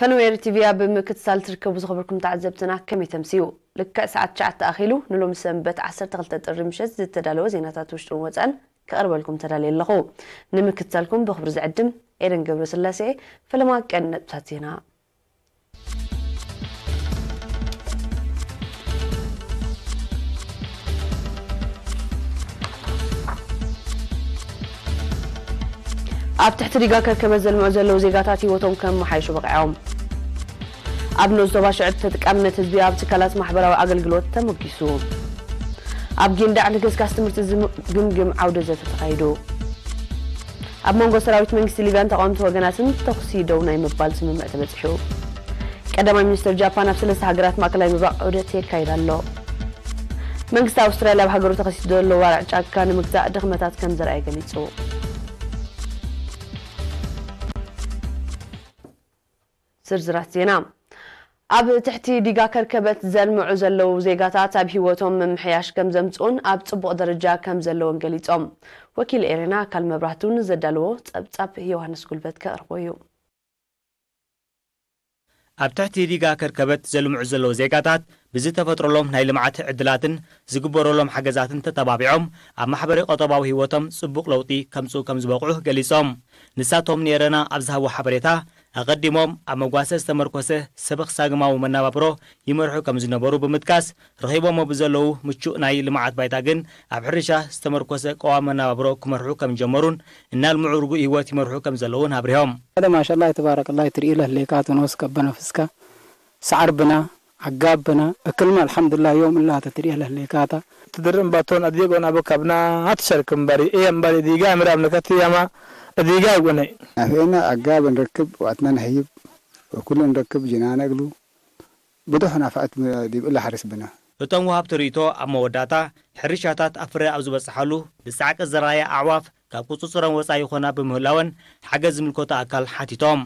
ፈነወ ኤሪ ቲቪ ኣብ ምክትታል ትርከቡ ዝኸበርኩም ተዓዘብትና ከመይ ተምስዩ? ልክዕ ሰዓት ትሽዓተ ኣኺሉ ንሎሚ ሰንበት ዓሰርተ ክልተ ጥሪ ምሸት ዝተዳለወ ዜናታት ውሽጥን ወፃን ከቕርበልኩም ተዳልየ ኣለኹ። ንምክትታልኩም ብኽብሪ ዝዕድም ኤደን ገብረስላሴ። ፈለማ ቀን ነጥብታት ዜና። ኣብ ትሕቲ ዲጋ ከርከበት ዘልምዑ ዘለዉ ዜጋታት ህይወቶም ከመሓይሹ በቒዖም። ኣብ ንኡስ ዞባ ሽዕብ ተጠቃምነት ህዝቢ ኣብ ትካላት ማሕበራዊ ኣገልግሎት ተመጒሱ። ኣብ ጊንዳዕ ንገስጋስ ትምህርቲ ዝግምግም ዓውደ ዘተ ተኻይዱ። ኣብ መንጎ ሰራዊት መንግስቲ ሊብያን ተቓወምቲ ወገናትን ተኹሲ ደው ናይ ምባል ስምምዕ ተበጺሑ። ቀዳማይ ሚኒስትር ጃፓን ኣብ ሰለስተ ሃገራት ማእከላይ ምብራቕ ዑደት የካይድ ኣሎ። መንግስቲ ኣውስትራልያ ኣብ ሃገሩ ተኸሲቱ ዘሎ ዋርዕ ጫካ ንምግታእ ድኽመታት ከም ዘርኣየ ገሊጹ። ዝርዝራት ዜና። ኣብ ትሕቲ ዲጋ ከርከበት ዘልምዑ ዘለዉ ዜጋታት ኣብ ህይወቶም ምምሕያሽ ከም ዘምጽኡን ኣብ ጽቡቕ ደረጃ ከም ዘለውን ገሊጾም። ወኪል ኤሬና ኣካል መብራህቱ ንዘዳለዎ ጸብጻብ ዮሃንስ ጉልበት ከቕርቦ እዩ። ኣብ ትሕቲ ዲጋ ከርከበት ዘልምዑ ዘለዉ ዜጋታት ብዝተፈጥረሎም ናይ ልምዓት ዕድላትን ዝግበረሎም ሓገዛትን ተተባቢዖም ኣብ ማሕበራዊ ቁጠባዊ ህይወቶም ጽቡቕ ለውጢ ከምጽኡ ከም ዝበቕዑ ገሊጾም። ንሳቶም ንኤረና ኣብ ዝሃብዎ ሓበሬታ፣ ኣቐዲሞም ኣብ መጓሰ ዝተመርኮሰ ሰበኽ ሳግማዊ መነባብሮ ይመርሑ ከም ዝነበሩ ብምጥቃስ፣ ረኺቦሞ ብዘለዉ ምቹእ ናይ ልምዓት ባይታ ግን ኣብ ሕርሻ ዝተመርኮሰ ቀዋሚ መነባብሮ ክመርሑ ከም ዝጀመሩን እናልምዑ ርጉእ ህይወት ይመርሑ ከም ዘለዉን ኣብሪሆም። هذا ما شاء الله تبارك الله تري له ليكات ونوس كبنا فسكا سعر بنا عقاب بنا أكلنا الحمد لله يوم الله تتري له ليكاتا. ትድርም ባቶን ኣዲጎን ኣበካብና ኣትሸርክ እምበሪ እየ እምበሪ ዲጋ ምራብ ንከትያማ ዲጋ ይጎነይ። ናፍኤና ኣጋብ ንረክብ ዋትና ንህይብ ወኩሉ ንረክብ ጅና ነግሉ ብዙሕ ናፍዓት ዲብእላ ሓርስ ብና። እቶም ወሃብቲ ርእይቶ ኣብ መወዳእታ፣ ሕርሻታት ኣብ ፍረ ኣብ ዝበጽሓሉ፣ ብጻዕቂ ዝረኣያ ኣዕዋፍ ካብ ቁጽጽሮም ወጻኢ ይኾና ብምህላወን ሓገዝ ዝምልከቶ ኣካል ሓቲቶም።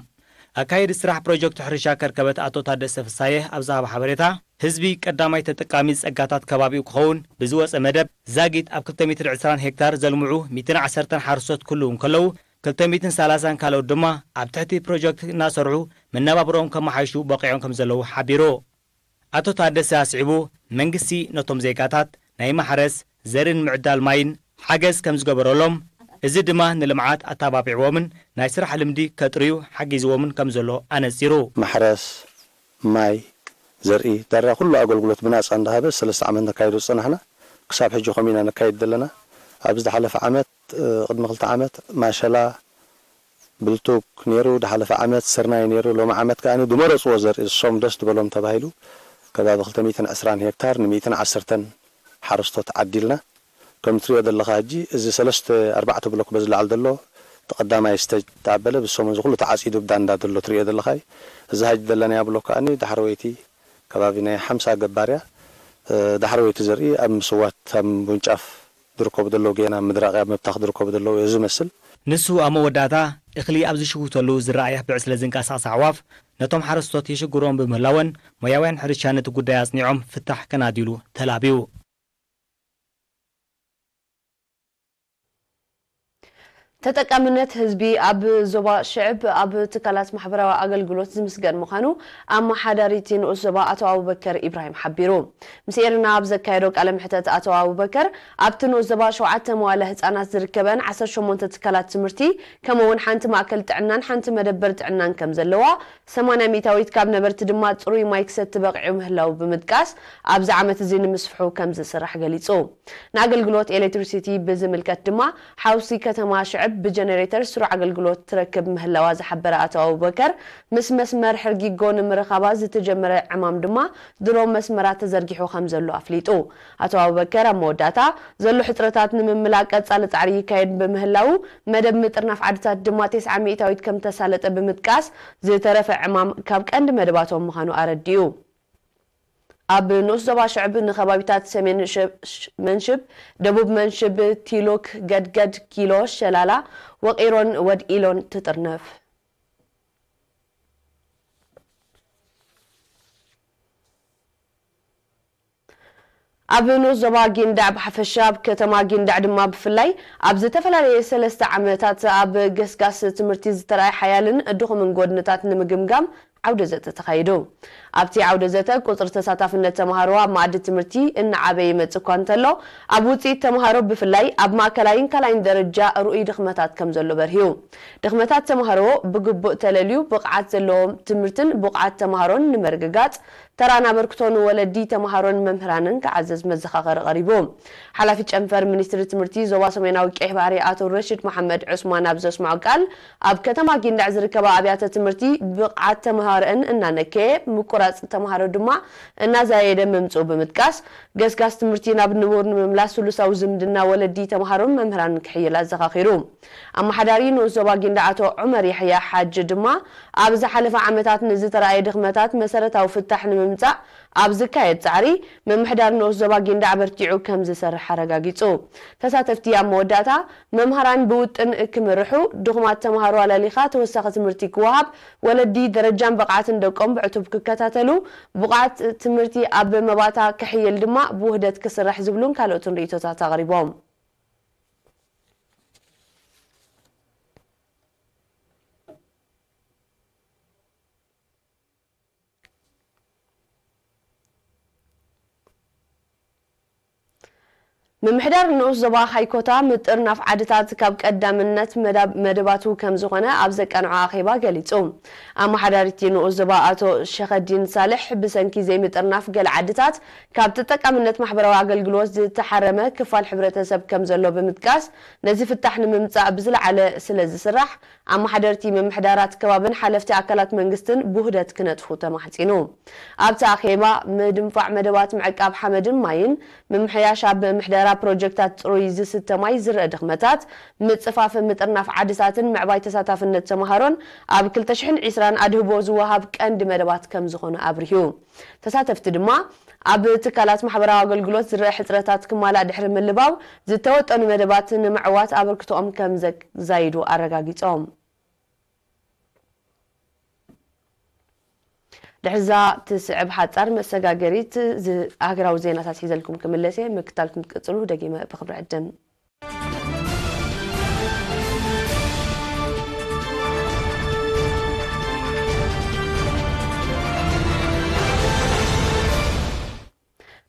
ኣካየዲ ስራሕ ፕሮጀክት ሕርሻ ከርከበት ኣቶ ታደሰ ፍሳየ ኣብ ዝሃቦ ሓበሬታ፣ ህዝቢ ቀዳማይ ተጠቃሚ ጸጋታት ከባቢኡ ክኸውን ብዝወጸ መደብ፣ ዛጊት ኣብ ክልተ ሚእትን ዕስራን ሄክታር ዘልምዑ ሚእትን ዓሰርተን ሓረስቶት ክህልዉ እንከለዉ፣ ክልተ ሚእትን ሰላሳን ካልኦት ድማ ኣብ ትሕቲ ፕሮጀክት እናሰርሑ መነባብሮኦም ከመሓይሹ በቒዖም ከም ዘለዉ ሓቢሩ። ኣቶ ታደሰ ኣስዒቡ፣ መንግስቲ ነቶም ዜጋታት ናይ ማሕረስ፣ ዘርእን ምዕዳል ማይን ሓገዝ ከም ዝገበረሎም፣ እዚ ድማ ንልምዓት ኣተባቢዕዎምን ናይ ስራሕ ልምዲ ከጥርዩ ሓጊዝዎምን ከም ዘሎ ኣነጺሩ። ማሕረስ፣ ማይ፣ ዘርኢ፣ ዳርጋ ኩሉ ኣገልግሎት ብናጻ እንዳሃበ ሰለስተ ዓመት ነካይዶ ዝጸናሕና፣ ክሳብ ሕጂ ከምኡ ኢና ነካይድ ዘለና። ኣብዚ ዝሓለፈ ዓመት፣ እ፣ ቅድሚ ክልተ ዓመት ማሸላ፣ ብልቱክ ነይሩ፣ ዝሓለፈ ዓመት ስርናይ ነይሩ፣ ሎሚ ዓመት ከኣ ዝመረጽዎ ዘርኢ ንሶም ደስ ዝበሎም ተባሂሉ ከባቢ ክልተ ሚእትን ዕስራን ሄክታር ንሚእትን ዓሰርተን ሓረስቶት ዓዲልና። ከም ትሪኦ ዘለኻ ሕጂ እዚ ሰለስተ ኣርባዕተ ብሎክ በዚ ላዕሊ ዘሎ እቲ ቀዳማይ ስተጅ ተኣበለ፣ ብሰሙን እዚ ኩሉ ተዓጺዱ ብዳንዳ ዘሎ ትሪኦ ዘለኻ እዩ። እዚ ሕጂ ዘለናዮ ብሎክ ከኣ ዳሕረወይቲ ከባቢ ናይ ሓምሳ ገባር እያ። እ፣ ዳሕረወይቲ ዘርኢ ኣብ ምስዋት ኣብ ምውንጫፍ ዝርከቡ ዘለዉ፣ ጌና ምድራቕ ኣብ ምብታኽ ዝርከቡ ዘለዉ እዩ ዝመስል። ንሱ ኣብ መወዳእታ፣ እኽሊ ኣብ ዝሽውተሉ ዝረኣያ ብዕስለ ዝንቀሳቐሳ ኣዕዋፍ፣ ነቶም ሓረስቶት የሽግሮም ብምህላወን፣ ሞያውያን ሕርሻ ነቲ ጉዳይ ኣጽኒዖም ፍታሕ ከናድዩሉ ተላብዩ። ተጠቃምነት ህዝቢ ኣብ ዞባ ሽዕብ ኣብ ትካላት ማሕበራዊ ኣገልግሎት ዝምስገን ምዃኑ ኣመሓዳሪ እቲ ንኡስ ዞባ ኣቶ ኣቡበከር ኢብራሂም ሓቢሩ። ምስ ኤርና ኣብ ዘካየዶ ቃለ መሕተት ኣቶ ኣቡበከር፣ ኣብቲ ንኡስ ዞባ ሸውዓተ መዋለ ህጻናት ዝርከበን ዓሰርተ ሸሞንተ ትካላት ትምህርቲ፣ ከምኡ እውን ሓንቲ ማእከል ጥዕናን ሓንቲ መደበር ጥዕናን ከም ዘለዋ፣ ሰማንያ ሚእታዊት ካብ ነበርቲ ድማ ጽሩይ ማይ ክሰቲ በቒዑ ምህላዉ ብምጥቃስ፣ ኣብዚ ዓመት እዚ ንምስፍሑ ከም ዝስራሕ ገሊጹ። ንኣገልግሎት ኤሌክትሪሲቲ ብዝምልከት ድማ፣ ሓውሲ ከተማ ሽዕብ ብጀነሬተር ስሩዕ ኣገልግሎት ትረክብ ምህላዋ ዝሓበረ ኣቶ ኣቡበከር፣ ምስ መስመር ሕርጊጎ ንምርኻባ ዝተጀመረ ዕማም ድማ፣ ድሮ መስመራት ተዘርጊሑ ከም ዘሎ ኣፍሊጡ። ኣቶ ኣቡበከር ኣብ መወዳእታ፣ ዘሎ ሕጽረታት ንምምላእ ቀጻሊ ጻዕሪ ይካየድ ብምህላዉ፣ መደብ ምጥርናፍ ዓድታት ድማ ተስዓ ሚእታዊት ከም ተሳለጠ ብምጥቃስ፣ ዝተረፈ ዕማም ካብ ቀንዲ መደባቶም ምዃኑ ኣረዲኡ። ኣብ ንኡስ ዞባ ሽዕብ ንኸባቢታት ሰሜን ሸ-፣ ሽ-፣ መንሽብ፣ ደቡብ መንሽብ፣ ቲሎክ፣ ገድገድ፣ ኪሎ፣ ሸላላ፣ ወቒሮን ወድኢሎን ትጥርነፍ። ኣብ ንኡስ ዞባ ጊንዳዕ ብሓፈሻ፣ ኣብ ከተማ ጊንዳዕ ድማ ብፍላይ፣ ኣብ ዝተፈላለየ ሰለስተ ዓመታት ኣብ ገስጋስ ትምህርቲ ዝተረኣየ ሓያልን ድኹምን ጎድንታት ንምግምጋም ዓውደ ዘተ ተኻይዱ። ኣብቲ ዓውደ ዘተ ቁጽሪ ተሳታፍነት ተምሃሮ ኣብ መኣዲ ትምህርቲ እናዓበየ ይመጽእ እኳ እንተሎ፣ ኣብ ውጽኢት ተምሃሮ ብፍላይ ኣብ ማእከላይን ካልኣይን ደረጃ ርኡይ ድኽመታት ከም ዘሎ በርሂዩ። ድኽመታት ተምሃሮ ብግቡእ ተለልዩ ብቕዓት ዘለዎም ትምህርትን ብቕዓት ተምሃሮን ንምርግጋጽ ተራን ኣበርክቶ ንወለዲ ተምሃሮን መምህራንን ክዓዘዝ መዘኻኸሪ ቀሪቡ። ሓላፊ ጨንፈር ሚኒስትሪ ትምህርቲ ዞባ ሰሜናዊ ቀይሕ ባሕሪ ኣቶ ረሽድ መሓመድ ዑስማን ኣብ ዘስምዖ ቃል፣ ኣብ ከተማ ጊንዳዕ ዝርከባ ኣብያተ ትምህርቲ ብቕዓት ተምሃሮኣን እናነከየ፣ ምቁራጽ ተምሃሮ ድማ እናዛየደ ምምጽኡ ብምጥቃስ፣ ገስጋስ ትምህርቲ ናብ ንቡር ንምምላስ ስሉሳዊ ዝምድና ወለዲ ተምሃሮን መምህራንን ክሕይል ኣዘኻኺሩ። ኣመሓዳሪ ንኡስ ዞባ ጊንዳዕ ኣቶ ዑመር ያሕያ ሓጅ ድማ፣ ኣብ ዝሓለፈ ዓመታት ንዝተረኣየ ድኽመታት መሰረታዊ ፍታሕ ንምምጻእ ኣብ ዝካየድ ጻዕሪ፣ ምምሕዳር ንኡስ ዞባ ጊንዳዕ በርቲዑ ከም ዝሰርሕ ኣረጋጊጹ። ተሳተፍቲ ኣብ መወዳእታ፣ መምሃራን ብውጥን ክምርሑ፣ ድኹማት ተምሃሮ ኣላሊኻ ተወሳኺ ትምህርቲ ክወሃብ፣ ወለዲ ደረጃን ብቕዓትን ደቆም ብዕቱብ ክከታተሉ፣ ብቕዓት ትምህርቲ ኣብ መባእታ ክሕይል ድማ ብውህደት ክስራሕ ዝብሉን ካልኦትን ርእይቶታት ኣቕሪቦም። ምምሕዳር ንኡስ ዞባ ሃይኮታ ምጥርናፍ ዓድታት ካብ ቀዳምነት መዳብ-፣ መደባቱ ከም ዝኾነ ኣብ ዘቃንዖ ኣኼባ ገሊጹ። ኣመሓዳሪ እቲ ንኡስ ዞባ ኣቶ ሸኸዲን ሳልሕ፣ ብሰንኪ ዘይምጥርናፍ ገለ ዓድታት ካብ ተጠቃምነት ማሕበራዊ ኣገልግሎት ዝተሓረመ ክፋል ሕብረተሰብ ከም ዘሎ ብምጥቃስ፣ ነዚ ፍታሕ ንምምጻእ ብዝለዓለ ስለ ዝስራሕ፣ ኣመሓደርቲ ምምሕዳራት ከባብን ሓለፍቲ ኣካላት መንግስትን ብውህደት ክነጥፉ ተማሕጺኑ። ኣብቲ ኣኼባ፣ ምድንፋዕ መደባት ምዕቃብ ሓመድን ማይን፣ ምምሕያሽ ኣብ ምሕደራ ፕሮጀክታት ጽሩይ ዝስተ ማይ ዝረአ ድኽመታት፣ ምጽፋፍ ምጥርናፍ ዓድታትን ምዕባይ ተሳታፍነት ተምሃሮን ኣብ ክልተ ሽሕን ዕስራን ኣድህቦ ዝወሃብ ቀንዲ መደባት ከም ዝኾነ ኣብሪሁ። ተሳተፍቲ ድማ፣ ኣብ ትካላት ማሕበራዊ ኣገልግሎት ዝረአ ሕጽረታት ክማላእ ድሕሪ ምልባው፣ ዝተወጠኑ መደባት ንምዕዋት ኣበርክቶኦም ከም ዘዛይዱ ኣረጋጊጾም። ድሕዛ ትስዕብ ሓጻር መሰጋገሪት ዝ-፣ ሃገራዊ ዜናታት ሒዘልኩም ክምለስ እየ። ምክታልኩም ትቅጽሉ ደጊመ ብኽብሪ ዕድም።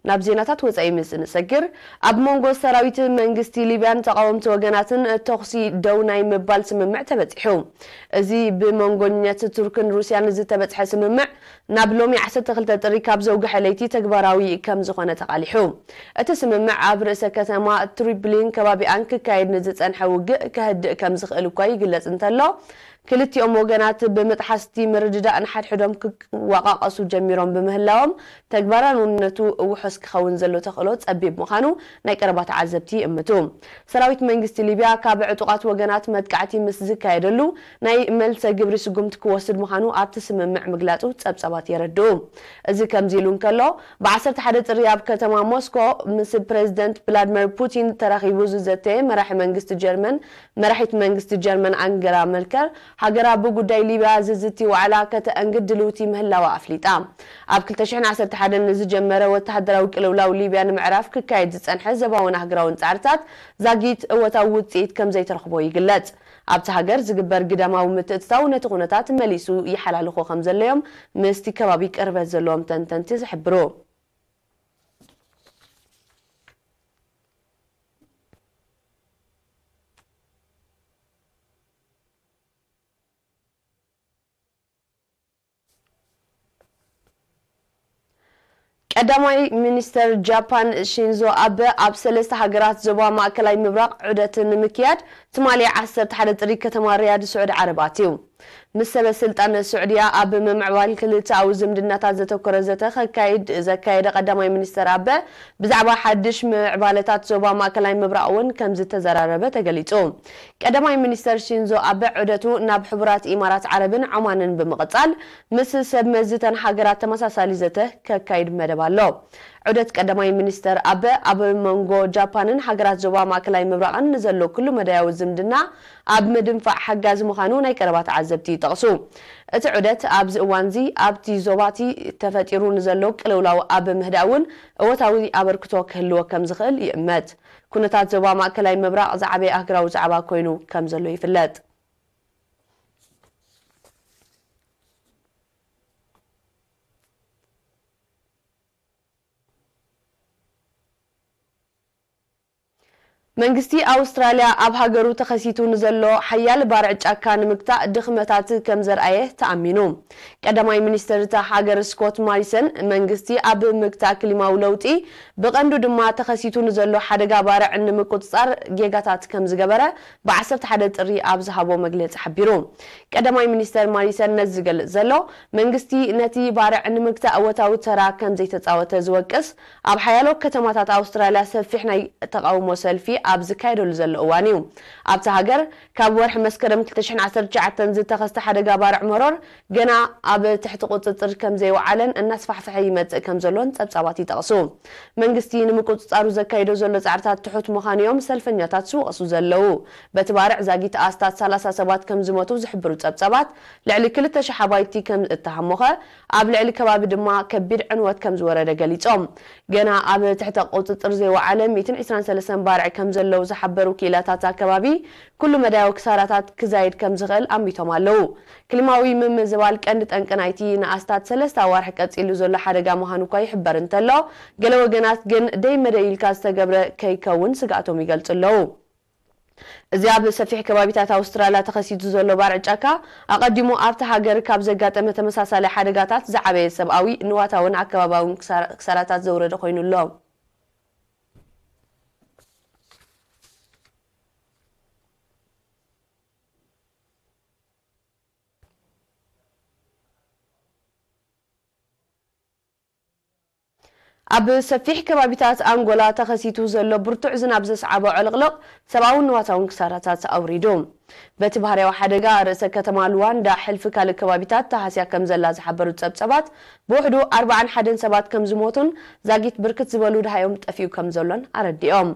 ናብ ዜናታት ወጻኢ ምስ እንሰግር፣ ኣብ መንጎ ሰራዊት መንግስቲ ሊብያን ተቓወምቲ ወገናትን ተኹሲ ደው ናይ ምባል ስምምዕ ተበጺሑ። እዚ ብመንጎኛት ቱርክን ሩስያን ዝተበጽሐ ስምምዕ፣ ናብ ሎሚ ዓሰርተ ክልተ ጥሪ ካብ ዘውግሐ ለይቲ ተግባራዊ ከም ዝኾነ ተቓሊሑ። እቲ ስምምዕ ኣብ ርእሰ ከተማ ትሪፖሊን ከባቢኣን ክካየድ ንዝጸንሐ ውግእ ከህድእ ከም ዝኽእል እኳ ይግለጽ እንተሎ፣ ክልቲኦም ወገናት ብምጥሓስቲ ምርድዳእ ንሓድሕዶም ክወቃቀሱ ጀሚሮም ብምህላዎም፣ ተግባራውነቱ ውሑስ ክኸውን ዘሎ ተኽእሎ ጸቢብ ምዃኑ ናይ ቀረባ ተዓዘብቲ ይእምቱ። ሰራዊት መንግስቲ ሊብያ ካብ ዕጡቓት ወገናት መጥቃዕቲ ምስ ዝካየደሉ፣ ናይ መልሰ ግብሪ ስጉምቲ ክወስድ ምዃኑ ኣብቲ ስምምዕ ምግላጹ ጸብጻባት የረድኡ። እዚ ከምዚ ኢሉ እንከሎ፣ ብ ዓሰርተ ሓደ ጥሪ ኣብ ከተማ ሞስኮ ምስ ፕረዚደንት ቭላድሚር ፑቲን ተራኺቡ ዝዘተየ መራሒ መንግስቲ ጀርመን፣ መራሒት መንግስቲ ጀርመን ኣንገላ መርከል፣ ሃገራ ብጉዳይ ሊብያ ዝዝቲ ዋዕላ ከተአንግድ ድልውቲ ምህላዋ ኣፍሊጣ። ኣብ ክልተ ሽሕን ዓሰርተ ሓደን ንዝጀመረ ወተሃደራዊ ቅልውላው ሊብያ ንምዕራፍ ክካየድ ዝጸንሐ ዘባውን ኣህጉራውን ጻዕርታት ዛጊት እወታዊ ውጽኢት ከም ዘይተረኽቦ ይግለጽ። ኣብቲ ሃገር ዝግበር ግዳማዊ ምትእትታው ነቲ ኩነታት መሊሱ ይሓላልኾ ከም ዘለዮም ምስቲ ከባቢ ቅርበት ዘለዎም ተንተንቲ ዝሕብሩ። ቀዳማይ ሚኒስተር ጃፓን ሺንዞ ኣበ ኣብ ሰለስተ ሃገራት ዞባ ማእከላይ ምብራቕ ዑደት ንምክያድ ትማሊ ዓሰርተ ሓደ ጥሪ ከተማ ሪያድ ስዑዲ ዓረብ ኣትዩ። ምስ ሰበ ስልጣን ስዑድያ ኣብ ምምዕባል ክልተኣዊ ዝምድናታት ዘተኮረ ዘተ ከካይድ ዘካየደ ቀዳማይ ሚኒስተር ኣበ፣ ብዛዕባ ሓድሽ ምዕባለታት ዞባ ማእከላይ ምብራቕ እውን ከም ዝተዘራረበ ተገሊጹ። ቀዳማይ ሚኒስተር ሺንዞ ኣበ ዑደቱ ናብ ሕቡራት ኢማራት ዓረብን ዖማንን ብምቕጻል፣ ምስ ሰብ መዚ እተን ሃገራት ተመሳሳሊ ዘተ ከካይድ መደብ ኣሎ። ዑደት ቀዳማይ ሚኒስተር ኣበ፣ ኣብ መንጎ ጃፓንን ሃገራት ዞባ ማእከላይ ምብራቕን ንዘሎ ኩሉ መዳያዊ ዝምድና ኣብ ምድንፋዕ ሓጋዚ ምዃኑ ናይ ቀረባ ተዓዘብቲ ይጠቕሱ። እቲ ዑደት ኣብዚ እዋንዚ ኣብቲ ዞባቲ ተፈጢሩ ንዘሎ ቅልውላው ኣብ ምህዳእ እውን እወታዊ ኣበርክቶ ክህልዎ ከም ዝኽእል ይእመት። ኩነታት ዞባ ማእከላይ ምብራቕ ዝዓበየ ኣህጉራዊ ዛዕባ ኮይኑ ከም ዘሎ ይፍለጥ። መንግስቲ ኣውስትራልያ ኣብ ሃገሩ ተኸሲቱ ንዘሎ ሓያል ባርዕ ጫካ ንምግታእ ድኽመታት ከም ዘርኣየ ተኣሚኑ። ቀዳማይ ሚኒስትር እታ ሃገር ስኮት ማሪሰን፣ መንግስቲ ኣብ ምግታእ ክሊማዊ ለውጢ፣ ብቐንዱ ድማ ተኸሲቱ ንዘሎ ሓደጋ ባርዕ ንምቁጽጻር ጌጋታት ከም ዝገበረ ብ ዓሰርተ ሓደ ጥሪ ኣብ ዝሃቦ መግለጺ ሓቢሩ። ቀዳማይ ሚኒስተር ማሪሰን ነዚ ዝገልጽ ዘሎ፣ መንግስቲ ነቲ ባርዕ ንምግታእ እወታዊ ተራ ከም ዘይተጻወተ ዝወቅስ፣ ኣብ ሓያሎ ከተማታት ኣውስትራልያ ሰፊሕ ናይ ተቓውሞ ሰልፊ ኣብ ዝካየደሉ ዘሎ እዋን እዩ። ኣብታ ሃገር ካብ ወርሒ መስከረም ክልተ ሽሕን ዓሰርተ ትሽዓተን ዝተኸስተ ሓደጋ ባርዕ መሮር ገና ኣብ ትሕቲ ቁጽጽር ከም ዘይወዓለን እናስፋሕፈሐ ይመጽእ ከም ዘሎን ጸብጻባት ይጠቕሱ። መንግስቲ ንምቁጽጻሩ ዘካይዶ ዘሎ ጻዕርታት ትሑት ምዃኑ እዮም ሰልፈኛታት ዝወቕሱ ዘለዉ። በቲ ባርዕ ዛጊት ኣስታት ሰላሳ ሰባት ከም ዝሞቱ ዝሕብሩ ጸብጻባት፣ ልዕሊ ክልተ ሽሕ ኣባይቲ ከም እተሃሞኸ፣ ኣብ ልዕሊ ከባቢ ድማ ከቢድ ዕንወት ከም ዝወረደ ገሊጾም። ገና ኣብ ትሕቲ ቁጽጽር ዘይወዓለ ሚእትን ዕስራን ሰለስተን ባርዕ ከም ዘለዉ ዝሓበሩ ክኢላታት ኣከባቢ፣ ኩሉ መዳያዊ ክሳራታት ክዛይድ ከም ዝኽእል ኣሚቶም ኣለዉ። ክሊማዊ ምምዝባል ቀንዲ ጠንቂ ናይቲ ንኣስታት ሰለስተ ኣዋርሕ ቀጺሉ ዘሎ ሓደጋ ምዃኑ እኳ ይሕበር እንተሎ፣ ገለ ወገናት ግን ደይ መደይ ኢልካ ዝተገብረ ከይከውን ስግኣቶም ይገልጹ ኣለዉ። እዚ ኣብ ሰፊሕ ከባቢታት ኣውስትራልያ ተኸሲቱ ዘሎ ባርዕ ጫካ፣ ኣቐዲሙ ኣብታ ሃገር ካብ ዘጋጠመ ተመሳሳሊ ሓደጋታት ዝዓበየ ሰብኣዊ፣ ንዋታውን ኣከባብያውን ክሳራ-፣ ክሳራታት ዘውረደ ኮይኑ ኣሎ። ኣብ ሰፊሕ ከባቢታት ኣንጎላ ተኸሲቱ ዘሎ ብርቱዕ ዝናብ ዘስዓቦ ዕልቕልቕ ሰብኣውን ንዋታውን ክሳራታት ኣውሪዱ። በቲ ባህርያዊ ሓደጋ፣ ርእሰ ከተማ ሉዋንዳ ሕልፊ ካልእ ከባቢታት ተሃስያ ከም ዘላ ዝሓበሩ ጸብጸባት፣ ብውሕዱ ኣርባዓን ሓደን ሰባት ከም ዝሞቱን ዛጊት ብርክት ዝበሉ ደሃዮም ጠፊኡ ከም ዘሎን ኣረዲኦም።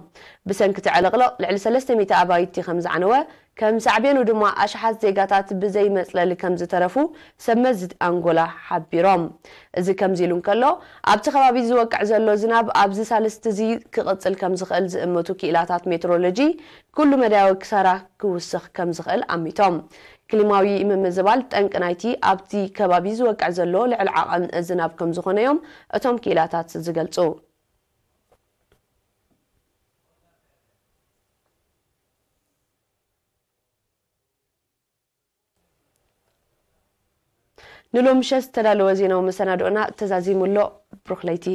ብሰንኪ እቲ ዕልቕልቕ ልዕሊ ሰለስተ ሚእቲ ኣባይቲ ከም ዝዓነወ፣ ከም ሳዕቤኑ ድማ ኣሽሓት ዜጋታት ብዘይ መጽለሊ ከም ዝተረፉ ሰብ መዚ ኣንጎላ ሓቢሮም። እዚ ከምዚ ኢሉ እንከሎ፣ ኣብቲ ከባቢ ዝወቅዕ ዘሎ ዝናብ ኣብዚ ሳልስቲ እዚ ክቕጽል ከም ዝኽእል ዝእምቱ ክኢላታት ሜትሮሎጂ፣ ኩሉ መዳያዊ ክሳራ ክውስኽ ከም ዝኽእል ኣሚቶም። ክሊማዊ ምምዝባል ጠንቂ ናይቲ ኣብቲ ከባቢ ዝወቅዕ ዘሎ ልዕሊ ዓቐን ዝናብ ከም ዝኾነ እዮም እቶም ክኢላታት ዝገልጹ። ንሎሚ ምሸት ዝተዳለወ ዜናዊ መሰናድኦና ተዛዚሙ ኣሎ። ብሩኽ ለይቲ።